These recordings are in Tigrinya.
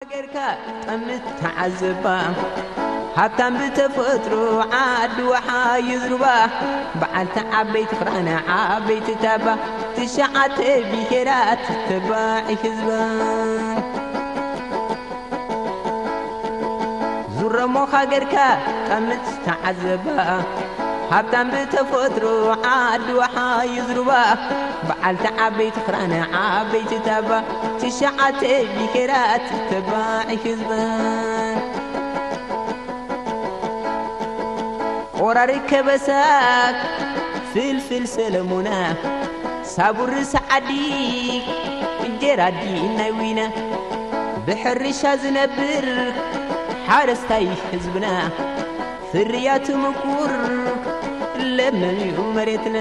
ሃገርካ ጠምት ተዓዘባ፣ ሃብታም ብተፈጥሮ ዓዲ ወሓ ይዝሩባ፣ በዓልቲ ዓበይቲ ክራነ ዓበይቲ ታባ፣ ትሽዓተ ብሄራት ተባዒ ህዝባ። ዙረሞ ሃገርካ ጠምት ተዓዘባ፣ ሃብታም ብተፈጥሮ ዓዲ ወሓ ይዝሩባ፣ በዓልቲ ዓበይቲ ክራነ ዓበይቲ ታባ፣ ትሽዓተ ብሄራት ተባዒ ህዝባ። ቆራሪ ከበሳ ፍልፍል ሰለሙና፣ ሳቡር ሰዓዲ እንጀራ ዲ ናይ ዊና፣ ብሕርሻ ዝነብር ሓረስታይ ህዝብና፣ ፍርያቱ ምቁር ለምለም እዩ መሬትና።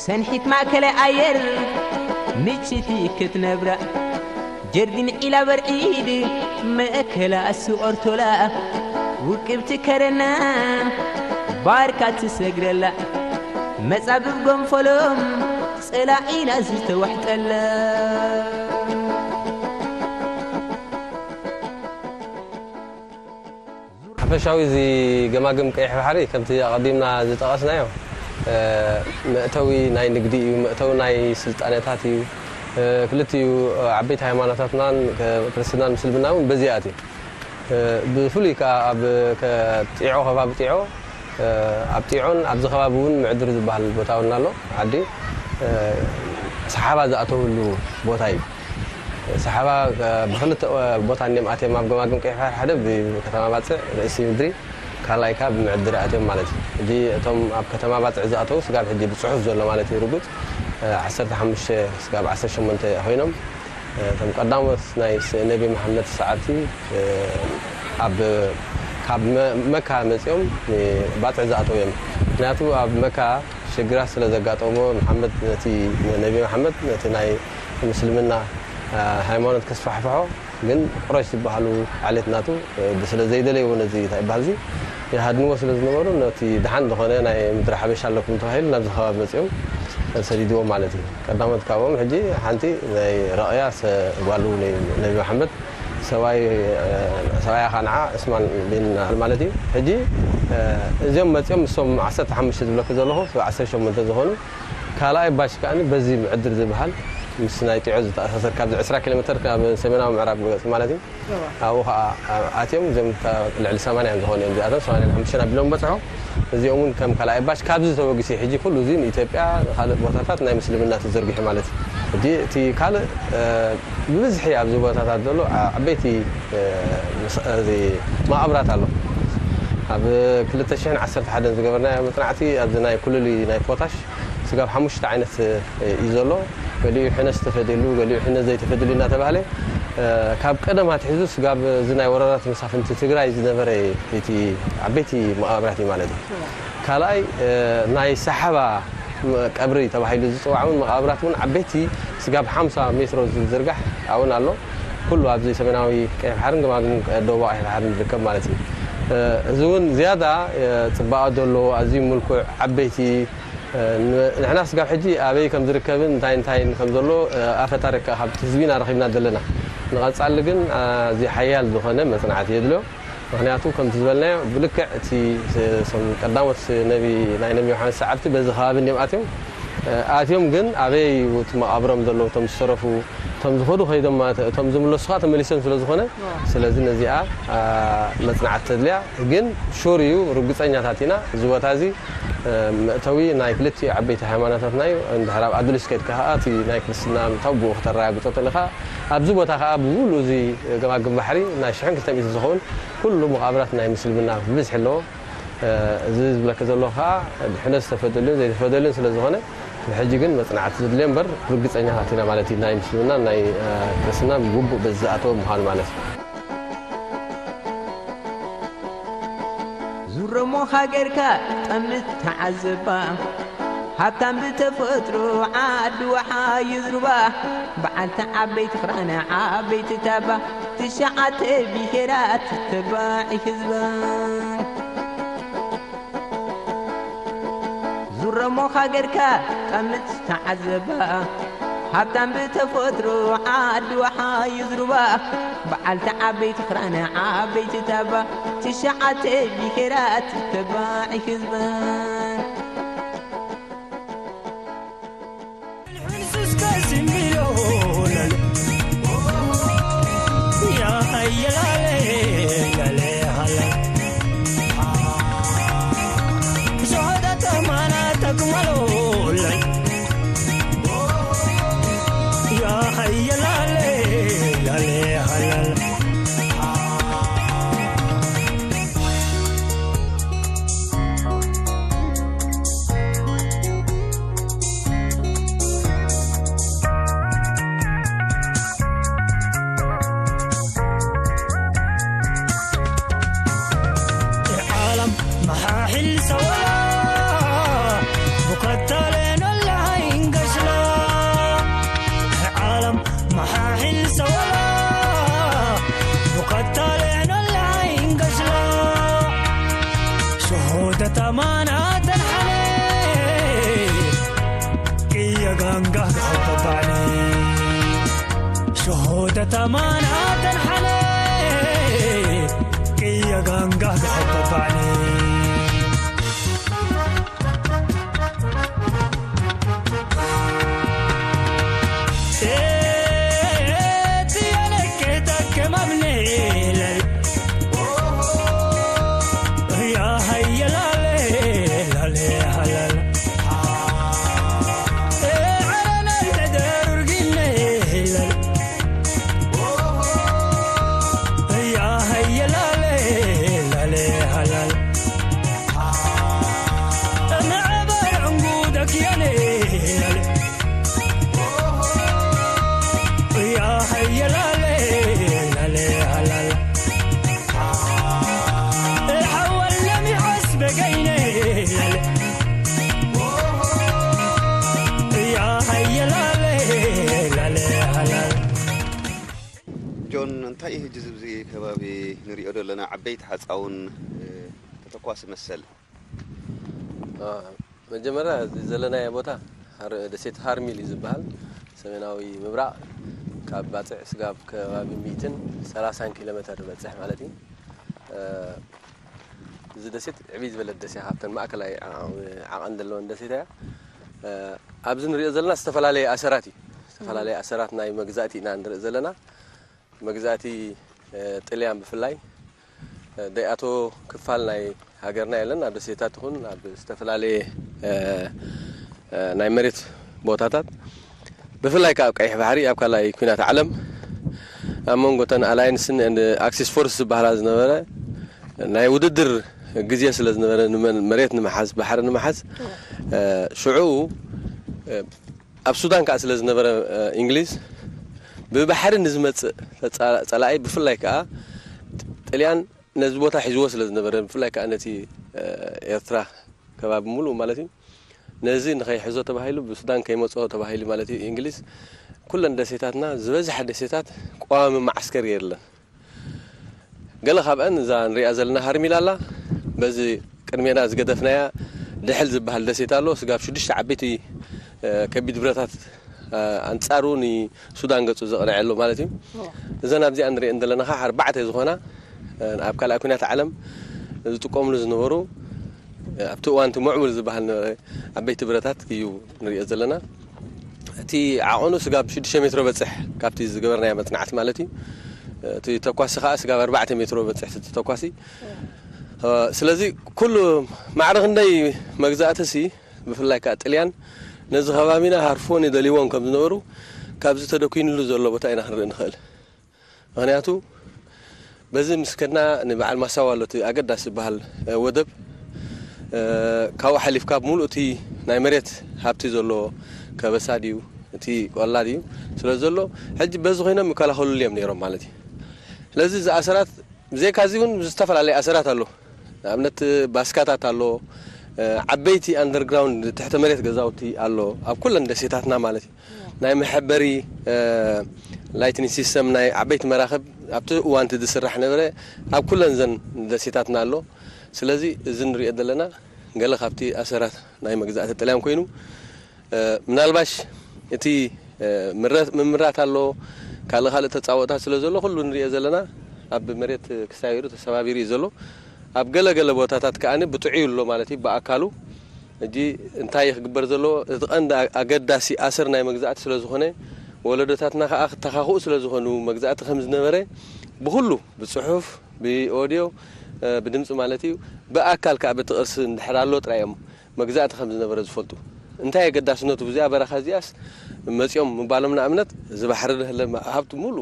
ሰንሒት ማእከላይ ኣየር ምችቲ ክትነብራ፣ ጀርዲን ዒላ በርዒድ መእከላ ስቆርቶላ፣ ውቅብቲ ከረና ባርካ ትሰግረላ፣ መጻብብ ጎንፈሎም ጸላኢና ዝተዋሕጠላ። ሓፈሻዊ እዚ ገማግም ቀይሕ ባሕሪ ከምቲ ኣቐዲምና ዝጠቐስናዮ፣ እ፣ መእተዊ ናይ ንግዲ እዩ፣ መእተዊ ናይ ስልጣነታት እዩ። እ፣ ክልቲኡ ዓበይቲ ሃይማኖታትናን ከ-፣ ክርስትናን ምስልምና እውን በዚ ኣትዩ። እ፣ ብፍሉይ ከኣ ኣብ ከ-፣ ጢዖ፣ ከባቢ ጢዖ፣ እ፣ ኣብ ጢዖን ኣብዚ ከባቢ እውን ምዕድር ዝበሃል ቦታ እውን ኣሎ፣ ዓዲ፣ እ፣ ሰሓባ ዝኣተውሉ ቦታ እዩ። ሰሓባ፣ እ፣ ብክልተ፣ እ፣ ቦታ እኒኦም ኣትዮም ኣብ ገማግም ቀይሕ ባሕሪ፣ ሓደ ብከተማ ባጽዕ ርእሲ ምድሪ፣ ካልኣይ ከኣ ብምዕድር ኣትዮም ማለት እዩ። ሕጂ እቶም ኣብ ከተማ ባጽዕ ዝኣተዉ ስጋብ ሕጂ ብጽሑፍ ዘሎ ማለት እዩ ርጉጽ፣ እ፣ ዓሰርተ ሓሙሽተ ስጋብ ዓሰርተ ሸሞንተ ኮይኖም፣ እ፣ እቶም ቀዳሞት ናይ ስ-፣ ነቢ መሓመድ ሰዓብቲ፣ እ፣ ኣብ፣ ካብ መ-፣ መካ መጺኦም ንባጽዕ ዝኣተዉ እዮም። ምክንያቱ ኣብ መካ ሽግራት ስለ ዘጋጠሞ መሓመድ ነቲ፣ ነቢ መሓመድ ነቲ ናይ ምስልምና፣ እ፣ ሃይማኖት ከስፋሕፍሖ ግን ቁረሽ ዝበሃሉ ዓሌት ናቱ፣ እ፣ ስለ ዘይደለይዎ ነዚ እንታይ ይበሃል እዚ ይሃድንዎ ስለ ዝነበሩ ነቲ ደሓን ዝኾነ ናይ ምድሪ ሓበሻ ኣለኩም ተባሂሉ ናብዚ ከባቢ መጺኦም፣ እ፣ ሰዲድዎም ማለት እዩ። ቀዳሞት ካብኦም ሕጂ ሓንቲ ናይ ረቕያ ሰ-፣ ጓሉ ናይ ነቢ መሓመድ ሰብኣይ፣ እ፣ ሰብኣያ ኻንዓ ዑስማን ቢን ማለት እዩ። ሕጂ፣ እ፣ እዚኦም መጺኦም ምስቶም ዓሰርተ ሓሙሽተ ዝብለኩ ዘለኹ ዓሰርተ ሸሞንተ ዝኾኑ ካልኣይ ባሽ ከኣ በዚ ምዕድር ዝበሃል ምስ ናይ ጢዖ ዝተኣሳሰር ካብዚ ዕስራ ኪሎ ሜትር ካብ ሰሜናዊ ምዕራብ ገጽ ማለት እዩ። ኣብኡ ኸዓ ኣትዮም እዚኦም ልዕሊ ሰማንያ እዮም ዝኾኑ እዮም። እዚኣቶም ሰማንያን ሓሙሽተን ኣቢሎም በጽሑ። እዚኦም እውን ከም ካልኣይ ባሽ ካብዚ ተበጊሱ ሕጂ ኩሉ እዚ ንኢትዮጵያ ካልእ ቦታታት ናይ ምስልምና ተዘርጊሑ ማለት እዩ። ሕጂ እቲ ካልእ፣ እ፣ ብብዝሒ ኣብዚ ቦታታት ዘሎ ዓ-፣ ዓበይቲ፣ እ፣ ምስ-፣ እዚ መቓብራት ኣሎ። ኣብ ክልተ ሽሕን ዓሰርተ ሓደን ዝገበርናዮ መጽናዕቲ ኣብዚ ናይ ኩልሊ ናይ ፖታሽ ስጋብ ሓሙሽተ ዓይነት፣ እ፣ እዩ ዘሎ። ገሊኡ ሕነ ዝተፈድየሉ፣ ገሊኡ ሕነ ዘይተፈድየሉ እናተባህለ፣ እ፣ ካብ ቀደም ኣትሒዙ ስጋብ እዚ ናይ ወራራት መሳፍንቲ ትግራይ ዝነበረ እቲ ዓበይቲ መቓብራት እዩ ማለት እዩ። ካልኣይ፣ እ፣ ናይ ሰሓባ ቀብሪ ተባሂሉ ዝፅዋዕ እውን መቓብራት እውን ዓበይቲ ስጋብ ሓምሳ ሜትሮ ዝዝርጋሕ እውን ኣሎ። ኩሉ ኣብዚ ሰሜናዊ ቀይሕ ባሕርን ገማግም ደቡባዊ ቀይሕ ባሕርን ዝርከብ ማለት እዩ። እ፣ እዚ እውን ዝያዳ፣ እ፣ ፅባቐ ዘለዎ ኣዝዩ ምልኩዕ ዓበይቲ፣ እ፣ ን-፣ ንሕና ስጋብ ሕጂ ኣበይ ከም ዝርከብን እንታይ እንታይን ከም ዘሎ፣ እ፣ ኣፈ ታሪክ ካብቲ ህዝቢ ኢና ረኺብና ዘለና። ንቐጻሊ ግን ኣዝዩ ሓያል ዝኾነ መጽናዕቲ የድልዮ። ምኽንያቱ ከምቲ ዝበልናዮ ብልክዕ እቲ ስ-፣ ሶም ቀዳሞት ነቢ፣ ናይ ነቢ ዮሃንስ ሰዓብቲ በዚ ከባቢ እንዲኦም ኣትዮም። እ፣ ኣትዮም ግን ኣበይ እዩ እቲ መቓብሮም ዘለዉ፣ እቶም ዝተረፉ፣ እቶም ዝኸዱ ከይዶም ማለት፣ እቶም ዝምለሱ ኸዓ ተመሊሶም ስለ ዝኾነ፣ ስለዚ ነዚኣ፣ ኣ፣ መጽናዕቲ ተድልያ። ግን ሹር እዩ፣ ርግጸኛታት ኢና። እዚ ቦታ እዚ፣ እ፣ መእተዊ ናይ ክልቲኡ ዓበይቲ ሃይማኖታትና እዩ። እንድሕር ኣብ ኣዱሊስ ከድካ ኸዓ እቲ ናይ ክርስትና ምእታው ብኡ ከተረጋግጾ ተለኻ፣ ኣብዚ ቦታ ኸዓ ብሙሉ እዚ ገማግም ባሕሪ ናይ ሽሕን ክልተ ሚእቲ ዝኸውን ኩሉ መቓብራት ናይ ምስልምና ብብዝሒ ኣለዎ። እ፣ እዚ ዝብለካ ዘለኹ ኸዓ ሕነ ዝተፈደሉን ዘይተፈደሉን ስለ ዝኾነ፣ ብሕጂ ግን መጽናዕቲ ዘድልዮ እምበር ርግጸኛታት ኢና ማለት እዩ። ናይ ምስልምና ናይ፣ እ፣ ክርስትና ብግቡእ በዚ ዝኣተወ ምዃኑ ማለት እዩ። ዙረሞ ሃገርካ ጠምት ተዓዘባ፣ ሃብታም ብተፈጥሮ ዓዲ ወሓ ይዝሩባ፣ በዓልቲ ዓበይቲ ክራነ ዓበይቲ ታባ፣ ትሽዓተ ብሄራት ተባዒ ህዝባ። ዙረ እሞ ሃገርካ ቀምጥ ተዓዘባ፣ ሃብታም ብተፈጥሮ ዓዲ ወሓዩ ዝሩባ፣ በዓልቲ ዓበይቲ ክራነ ዓበይቲ ታባ፣ ትሽዓተ ብሄራት ተባዒ ህዝበን። ዓለም መሓሒል ሰወላ ብኸተለ ነላይን ገሽላ። ዓለም መሓሒል ሰወላ ብኸተለ ነላይን ገሽላ። ሸሆ ተተማና ተንሓነ ቅየ ጋንጋ ክኸበባኒ። ሸሆ ተተማና ተንሓነ ቅየ ጋንጋ ክኸበባኒ። ጆን፣ እንታይ እዩ ሕጂ ዝብዚ ከባቢ ንሪኦ ዘለና? ዓበይቲ ሓፃውን ተተኳሲ መሰል። መጀመርያ እዚ ዘለናዮ ቦታ ደሴት ሃርሚል እዩ ዝበሃል። ሰሜናዊ ምብራቕ ካብ ባፅዕ ስጋብ ከባቢ ሚእትን ሰላሳን ኪሎ ሜትር ዝበፅሕ ማለት እዩ። እዚ ደሴት ዕብይ ዝበለት ደሴት፣ ካብተን ማእከላይ ዓቐን ዘለወን ደሴት እያ። ኣብዚ ንሪኦ ዘለና ዝተፈላለየ ኣሰራት እዩ። ዝተፈላለየ ኣሰራት ናይ መግዛእቲ ኢና ንርኢ ዘለና። መግዛእቲ ጥልያን ብፍላይ ደይኣቶ ክፋል ናይ ሃገርና የለን። ኣብ ደሴታት ይኹን ኣብ ዝተፈላለየ ናይ መሬት ቦታታት፣ ብፍላይ ከዓ ኣብ ቀይሕ ባሕሪ ኣብ ካልኣይ ኩናት ዓለም ኣብ መንጎተን ኣላይንስን ኣክሲስ ፎርስ ዝበሃላ ዝነበረ ናይ ውድድር ግዜ ስለ ዝነበረ፣ ንመን መሬት ንምሓዝ፣ ባሕሪ ንምሓዝ፣ ሽዑ ኣብ ሱዳን ከዓ ስለ ዝነበረ እንግሊዝ፣ ብባሕሪ ንዝመፅእ ጸላኢ፣ ብፍላይ ከዓ ጥልያን ነዚ ቦታ ሒዝዎ ስለ ዝነበረ፣ ብፍላይ ከዓ ነቲ ኤርትራ ከባቢ ሙሉእ ማለት እዩ፣ ነዚ ንኸይሕዞ ተባሂሉ፣ ብሱዳን ከይመፅኦ ተባሂሉ ማለት እዩ። እንግሊዝ ኩለን ደሴታትና፣ ዝበዝሐ ደሴታት ቀዋሚ መዓስከር የለን። ገለ ካብአን እዛ ንሪኣ ዘለና ሃርሚላ ኣላ። በዚ ቅድሜና ዝገደፍናያ ድሕል ዝበሃል ደሴት ኣሎ። ስጋብ ሽዱሽተ ዓበይቲ ከቢድ ብረታት ኣንጻሩ ንሱዳን ገጹ ዘቕንዐ ኣሎ ማለት እዩ። እዘን ኣብዚኣ ንሪአን ዘለና ከዓ ኣርባዕተ ዝኾና ኣብ ካልኣይ ኩናት ዓለም ዝጥቀምሉ ዝነበሩ፣ ኣብቲ እዋን እቲ ምዕቡል ዝበሃል ነበረ፣ ዓበይቲ ብረታት እዩ ንሪኦ ዘለና። እቲ ዓቐኑ ስጋብ ሽዱሽተ ሜትሮ በጽሕ፣ ካብቲ ዝገበርናዮ መጽናዕቲ ማለት እዩ። እቲ ተኳሲ ከዓ ስጋብ ኣርባዕተ ሜትሮ በጽሕ፣ እቲ ተኳሲ። ስለዚ ኩሉ ማዕረ ክንደይ መግዛእትሲ፣ ብፍላይ ከዓ ጥልያን ነዚ ከባቢና ሃርፎን ይደልይዎን ከም ዝነበሩ ካብዚ ተደኩይንሉ ዘሎ ቦታ ኢና ክንርኢ ንኽእል። ምኽንያቱ በዚ ምስ ከድና ንበዓል ማሳዋ ኣሎ እቲ ኣገዳሲ ዝበሃል ወደብ፣ ካብኡ ሓሊፍካ ሙሉእ እቲ ናይ መሬት ሃብቲ ዘሎ ከበሳ ድዩ እቲ ቆላ ድዩ ስለ ዘሎ፣ ሕጂ በዚ ኮይኖም ይከላኸሉሉ እዮም ነይሮም ማለት እዩ። ስለዚ እዚ ኣሰራት ብዘይካ እዚ እውን ዝተፈላለየ ኣሰራት ኣሎ። ንኣብነት ባስካታት ኣሎ፣ ዓበይቲ ኣንደርግራውንድ ትሕተ መሬት ገዛውቲ ኣሎ ኣብ ኩለን ደሴታትና ማለት እዩ። ናይ መሐበሪ ላይትኒንግ ሲስተም ናይ ዓበይቲ መራኽብ ኣብቲ እዋን እቲ ዝስራሕ ነበረ፣ ኣብ ኩለን ዘን ደሴታትና ኣሎ። ስለዚ እዚ ንሪኦ ዘለና ገለ ካብቲ ኣሰራት ናይ መግዛእቲ ጥልያን ኮይኑ፣ ምናልባሽ እቲ ምምራት ኣሎ፣ ካልእ ካልእ ተፃወታት ስለ ዘሎ፣ ኩሉ ንሪኦ ዘለና ኣብ መሬት ክሳቢሩ ተሰባቢሩ እዩ ዘሎ። ኣብ ገለ ገለ ቦታታት ከኣ ብጥዑይ ኣሎ ማለት እዩ ብኣካሉ። እጂ እንታይ ክግበር ዘለዎ? እቲ ቀንዲ ኣገዳሲ ኣሰር ናይ መግዛእቲ ስለ ዝኾነ፣ ወለዶታትና ከኣ ክተኻኽኡ ስለ ዝኾኑ፣ መግዛእቲ ከም ዝነበረ ብኹሉ፣ ብጽሑፍ፣ ብኦድዮ፣ ብድምፂ ማለት እዩ፣ ብኣካል ከኣ በቲ ቅርሲ እንድሕር ኣሎ ጥራይ እዮም መግዛእቲ ከም ዝነበረ ዝፈልጡ። እንታይ ኣገዳስነቱ? ብዚኣ በረኻ እዚኣስ መፂኦም ምባሎም፣ ንኣብነት፣ እዚ ባሕሪ ደህለ ሃብቲ ሙሉ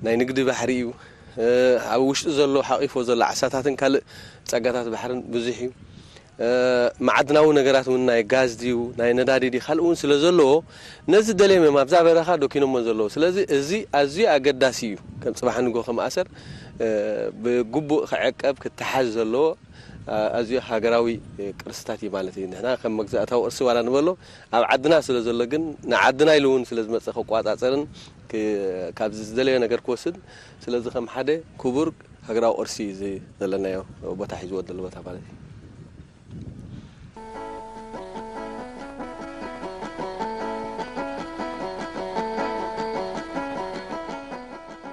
ናይ ንግዲ ባሕሪ እዩ። ኣብ ውሽጢ ዘሎ ሓቂፎ ዘሎ ዓሳታትን ካልእ ጸጋታት ባሕርን ብዙሕ እዩ። መዓድናዊ ነገራት እውን ናይ ጋዝ ድዩ ናይ ነዳዲ ድዩ ካልእ እውን ስለ ዘለዎ፣ ነዚ ደልዮም እዮም ኣብዛ በረኻ ዶኪኖሞ ዘለዉ። ስለዚ እዚ ኣዝዩ ኣገዳሲ እዩ። ከም ጽባሕ ንጎ ከም ኣሰር ብግቡእ ክዕቀብ ክተሓዝ ዘለዎ ኣዝዩ ሃገራዊ ቅርስታት እዩ ማለት እዩ። ንሕና ከም መግዛእታዊ ቅርሲ ዋላ ንበሎ ኣብ ዓድና ስለ ዘሎ ግን ንዓድና ኢሉ እውን ስለ ዝመፀ ክቋፃፀርን ካብ ዝደለዮ ነገር ክወስድ፣ ስለዚ ከም ሓደ ክቡር ሃገራዊ ቅርሲ እዩ ዘለናዮ ቦታ ሒዝዎ ዘሎ ቦታ ማለት እዩ።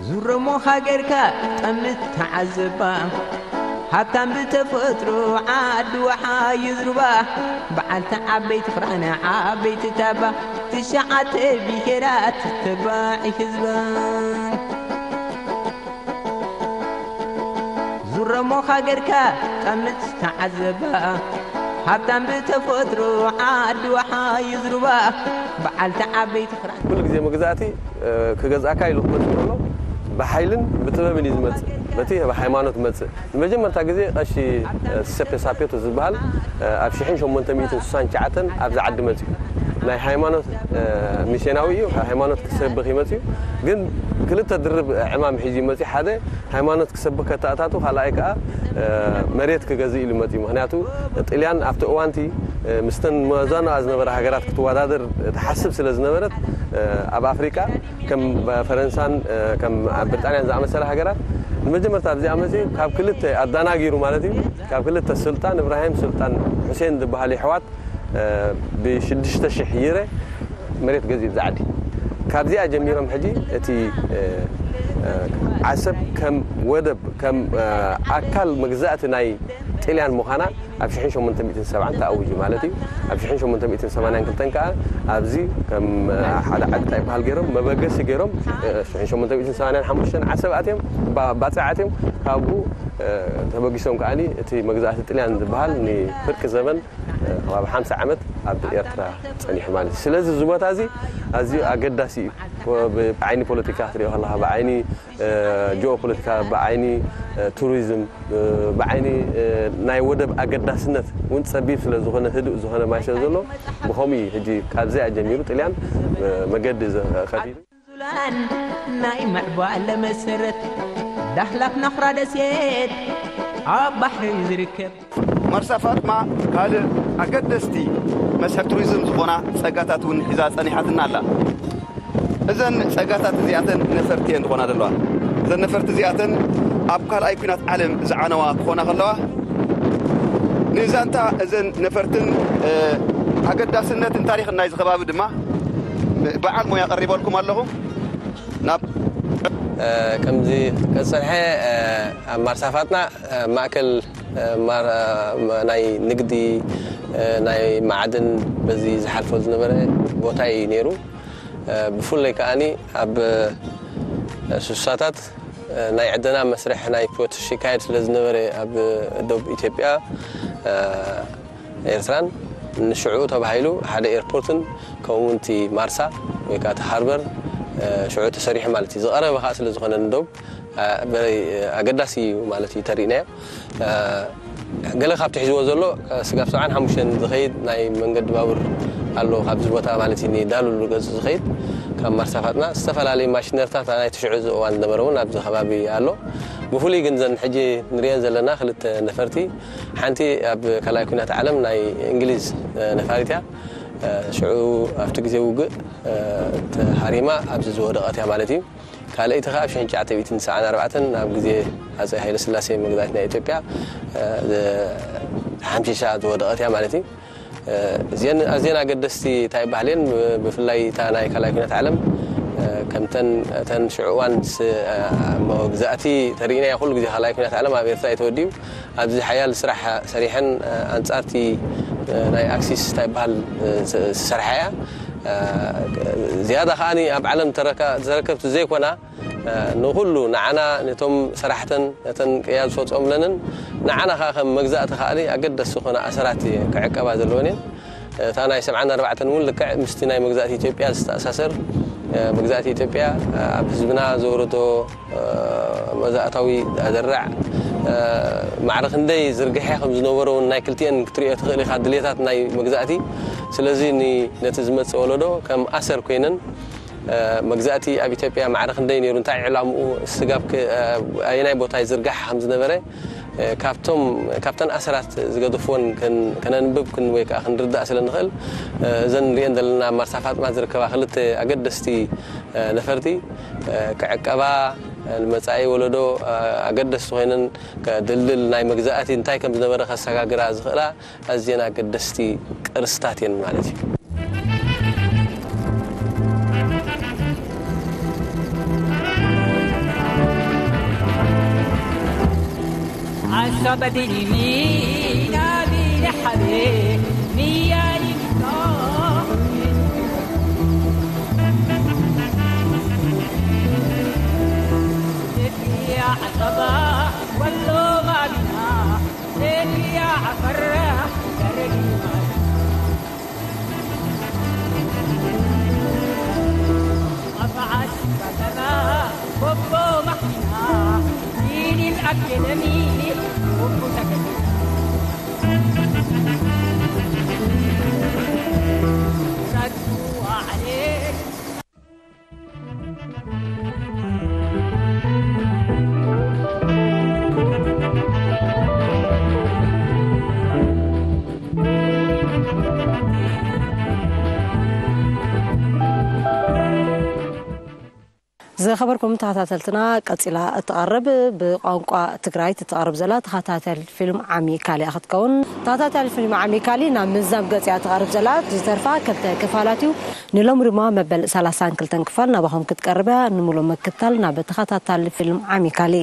ዙረሞ ሃገርካ ጠምት ተዓዘባ፣ ሃብታም ብተፈጥሮ ዓዲ ወሓዩ ዝሩባ፣ በዓልቲ ዓበይቲ ክራነ ዓበይቲ ታባ፣ ትሽዓተ ብሄራት ተባዒ ህዝባ። ዙረሞ ሃገርካ ጠምት ተዓዘባ፣ ሃብታም ብተፈጥሮ ዓዲ ወሓዩ ዝሩባ፣ በዓልቲ ዓበይቲ ክራነ። ኩሉ ግዜ መግዛእቲ ክገዝኣካ ኢሉ ክመፅእ ከሎ ብሓይልን ብጥበብን እዩ ዝመፅእ። በቲ ሃይማኖት መፅእ። ንመጀመርታ ግዜ ቀሺ ስሴፔ ሳፔቶ ዝበሃል ኣብ ሽሕን ሸሞንተ ሚእትን ስሳን ትሽዓተን ኣብዚ ዓዲ መፅኡ። ናይ ሃይማኖት ሚስዮናዊ እዩ። ሃይማኖት ክሰብኽ እዩ መፅኡ። ግን ክልተ ድርብ ዕማም ሒዙ እዩ መፅኡ። ሓደ ሃይማኖት ክሰብኽ ከተኣታቱ፣ ካልኣይ ከዓ መሬት ክገዝእ ኢሉ መፅኡ። ምክንያቱ ጥልያን ኣብቲ እዋንቲ ምስተን መዛኖኣ ዝነበራ ሃገራት ክትወዳደር ትሓስብ ስለ ዝነበረት ኣብ ኣፍሪቃ ከም ፈረንሳን ከም ኣብ ብሪጣንያን ዝኣመሰላ ሃገራት ንመጀመርታ ኣብዚኣ መፅኡ ካብ ክልተ ኣዳናጊሩ ማለት እዩ። ካብ ክልተ ሱልጣን እብራሂም ሱልጣን ሑሴን ዝበሃል ይሕዋት ብሽዱሽተ ሽሕ ይረ መሬት ገዚኡ ብዛ ዓዲ። ካብዚኣ ጀሚሮም ሕጂ እቲ ዓሰብ ከም ወደብ ከም ኣካል መግዛእቲ ናይ ጥልያን ምዃና ኣብ ሽሕን ሸሞንተ ሚእትን ሰብዓን ተኣዊጁ ማለት እዩ። ኣብ ሽሕን ሸሞንተ ሚእትን ሰማንያን ክልተን ከኣ ኣብዚ ከም ሓደ ዓዲ እንታይ ይበሃል ገይሮም መበገሲ ገይሮም ሽሕን ሸሞንተ ሚእትን ሰማንያን ሓሙሽተን ዓሰብ ኣትዮም ባፅዕ ኣትዮም ካብኡ ተበጊሶም ከኣ እቲ መግዛእቲ ጥልያን ዝበሃል ንፍርቂ ዘበን ከባቢ ሓምሳ ዓመት ኣብ ኤርትራ ጸኒሑ ማለት እዩ። ስለዚ እዚ ቦታ እዚ ኣዝዩ ኣገዳሲ እዩ። ብዓይኒ ፖለቲካ ክትሪኦ ከለኻ፣ ብዓይኒ ጂኦ ፖለቲካ፣ ብዓይኒ ቱሪዝም፣ ብዓይኒ ናይ ወደብ ኣገዳስነት እውን ጸቢብ ስለ ዝኾነ፣ ህዱእ ዝኾነ ማይ ስለ ዘሎ፣ ብኸምኡ እዩ ሕጂ ካብዚኣ ጀሚሩ ጥልያን መገዲ ከፊቱ። ዙላን ናይ ምዕባለ መሰረት ዳህላክ ናኹራ ደሴት ኣብ ባሕሪ ዝርከብ። መርሳ ፋጥማ ካልእ ኣገደስቲ መስሕብ ቱሪዝም ዝኾና ጸጋታት እውን ሒዛ ጸኒሓትና ኣላ። እዘን ጸጋታት እዚኣተን ነፈርቲ እየን ዝኾና ዘለዋ። እዘን ነፈርቲ እዚኣተን ኣብ ካልኣይ ኲናት ዓለም ዝዓነዋ ክኾና ከለዋ፣ ንዛንታ እዘን ነፈርትን ኣገዳስነትን ታሪኽን ናይዚ ከባቢ ድማ በዓል ሞያ ቀሪበልኩም ኣለኹ። ናብ ከምዚ ቀጸንሐ ኣብ ማርሳፋትና ማእከል ናይ ንግዲ ናይ ማዕድን በዚ ዝሓልፎ ዝነበረ ቦታ እዩ ነይሩ። ብፍላይ ከዓኒ ኣብ ሱሳታት ናይ ዕደና መስርሕ ናይ ፖቶሽ ይካየድ ስለ ዝነበረ ኣብ ደቡብ ኢትዮጵያ ኤርትራን ንሽዑ ተባሂሉ ሓደ ኤርፖርትን ከምኡ እውን እቲ ማርሳ ወይ ከዓ እቲ ሃርበር ሽዑ ተሰሪሑ ማለት እዩ። ዝቐረበ ከዓ ስለ ዝኾነ ንደቡብ ኣገዳሲ እዩ ማለት እዩ ተሪእናዮ። ገለ ካብቲ ሒዝዎ ዘሎ ስጋብ ሰብዓን ሓሙሽተን ዝኸይድ ናይ መንገዲ ባቡር ኣሎ ካብዚ ቦታ ማለት እዩ ንዳሉሉ ገፁ ዝኸይድ ካብ ማርሳ ፋጥና ዝተፈላለዩ ማሽነርታት ናይ ትሽዑ እዋን ዝነበረ እውን ኣብዚ ከባቢ ኣሎ። ብፍሉይ ግን ዘን ሕጂ ንሪአን ዘለና ክልተ ነፈርቲ ሓንቲ ኣብ ካልኣይ ኩናት ዓለም ናይ እንግሊዝ ነፋሪት እያ። ሽዑ ኣብቲ ግዜ ውግእ ተሃሪማ ኣብዚ ዝወደቐት እያ ማለት እዩ። ካልኣይቲ ከዓ ኣብ ሽሕን ትሽዓተ ሚእትን ሰብዓን ኣርባዕተን ኣብ ግዜ ኣፀይ ሃይለ ስላሴ መግዛእቲ ናይ ኢትዮጵያ ሓምሺሻ ዝወደቐት እያ ማለት እዩ። እዚአን ኣዝየን ኣገደስቲ እንታይ ይበሃል እየን፣ ብፍላይ እታ ናይ ካልኣይ ኩናት ዓለም ከምተን እተን ሽዑ እዋን መግዛእቲ ተርእናያ። ኩሉ ግዜ ካልኣይ ኩናት ዓለም ኣብ ኤርትራ እዩ ተወዲኡ። ኣብዚ ሓያል ስራሕ ሰሪሐን ኣንጻርቲ ናይ ኣክሲስ እንታይ ይበሃል ዝሰርሓ እያ። ዝያዳ ከኣ ኣብ ዓለም ተረከብቲ ዘይኮና ንኹሉ ንዓና ነቶም ሰራሕተን ነተን ቅያ ዝፈፀሙለንን ንዓና ከዓ ከም መግዛእቲ ከኣሊ ኣገደስቲ ዝኾነ ኣሰራት ክዕቀባ ዘለወን እየን። እታ ናይ ሰብዓን ኣርባዕተን እውን ልክዕ ምስቲ ናይ መግዛእቲ ኢትዮጵያ ዝተኣሳሰር መግዛእቲ ኢትዮጵያ ኣብ ህዝብና ዘውረዶ መዛእታዊ ኣደራዕ ማዕረ ክንደይ ዝርግሐ ከም ዝነበሮ እውን ናይ ክልቲኤን ክትሪኦ ትኽእል ኢኻ ድሌታት ናይ መግዛእቲ። ስለዚ ነቲ ዝመፅእ ወለዶ ከም ኣሰር ኮይነን መግዛእቲ ኣብ ኢትዮጵያ ማዕረ ክንደይ ነይሩ፣ እንታይ ዕላምኡ፣ ስጋብ ኣየናይ ቦታ ይዝርጋሕ ከም ዝነበረ ካብቶም ካብተን ኣሰራት ዝገደፍዎን ከነንብብ ወይ ከዓ ክንርዳእ ስለ ንኽእል እዘን ንሪአን ዘለና ኣብ ማርሳ ፋጥማ ዝርከባ ክልተ ኣገደስቲ ነፈርቲ ክዕቀባ ንመፃኢ ወለዶ ኣገደስቲ ኮይነን ድልድል ናይ መግዛእቲ እንታይ ከም ዝነበረ ከሰጋግራ ዝኽእላ ኣዝየን ኣገደስቲ ቅርስታት እየን ማለት እዩ። ዝኸበርኩም ተኸታተልትና፣ ቀጺላ እትቐርብ ብቋንቋ ትግራይት እትቐርብ ዘላ ተኸታተል ፊልም ዓሚ ካሊኣ ክትከውን። ተኸታተል ፊልም ዓሚ ካሊ ናብ ምዛም ገጽ እያ እትቐርብ ዘላ። ዝተርፋ ክልተ ክፋላት እዩ። ንሎሚ ድማ መበል ሰላሳን ክልተን ክፋል ናባኹም ክትቀርብ እያ። ንምሉእ ምክታል ናብ ተኸታታሊ ፊልም ዓሚ ካሊ።